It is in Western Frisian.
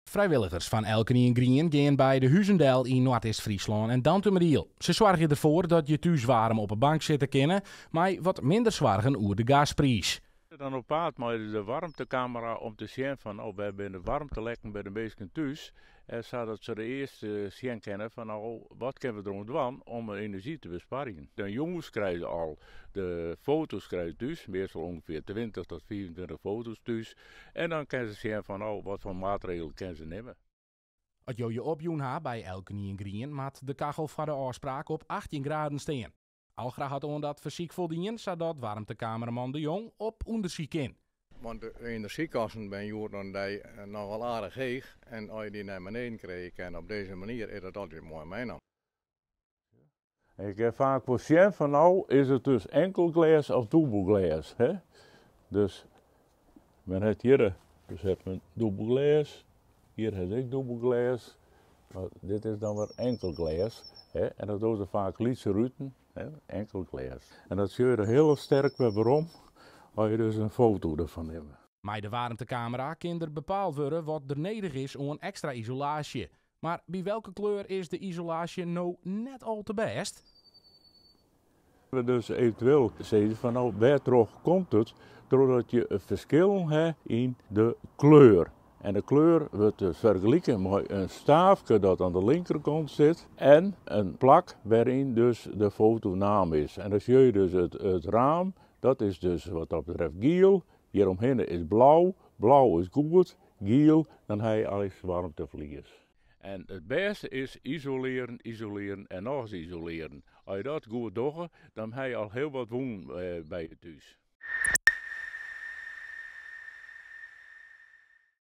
Frijwilligers fan Elkenien Grien gean by de huzen del yn Noardeast-Fryslân en Dantumadiel. Se soargje derfoar dat je thús waarm op 'e bank sitte kinne, mei wat minder soargen oer de gaspriis. Dan op paad mei de waarmtekamera om te sjen fan oh, wêr binne de waarmtelekken by de minsken thús. En sadat se de earst sjen kinne fan oh, wat kinne we deroan dwaan om enerzjy te besparjen. Dan jûns krije se al de foto's krije thús, meastal ûngefear 20 tot 25 foto's thús. En dan kinne se sjen fan oh, wat foar maatregelen kinne se nimme. As jo je opjûn ha by Elkenien Grien, moat de kachel foar de ôfspraak op 18 graden stean. Algra hat oan dat fersyk foldien, sadat waarmtekameraman De Jong op ûndersyk kin. Want de enerzjykosten binne hjoed oan de dei nochal aardich heech en as je dy nei beneden krije kinne op dizze manier is dat altyd moai meinommen. Ik ha faak wol sjen fan no is it dus enkel glês of dûbel glês. Hè? Dus men hat hjir dus hat men dûbel glês, hjir hat ek dûbel glês, mar dit is dan wer enkel glês. Hè? En dat dogge se faak lytse ruten, hè? Enkel glês. En dat sjoch je der hiel sterk wer werom as je dus in foto derfan nimme. Mei de waarmtekamera kin der bepaald wurde wat der nedich is oan ekstra isolaasje. Mar by welke kleur is de isolaasje no net al te bêst? We dus eventueel sizze fan no, wêrtroch komt it? Trochdat je ferskillen ha yn de kleur. En de kleur wurdt dus fergelike mei in staafke dat oan de linkerkant sit en in plak wêryn dus de foto naam is. En dan sjoch je dus it raam, dat is dus wat dat betreft giel, hjiromhinne is blau, blau is goed, giel, dan ha je alles waarmteferlies. En it bêste is isolearen, isolearen en noch ris isolearen. As je dat goed dogge, dan ha je al hiel wat wûn by je thús.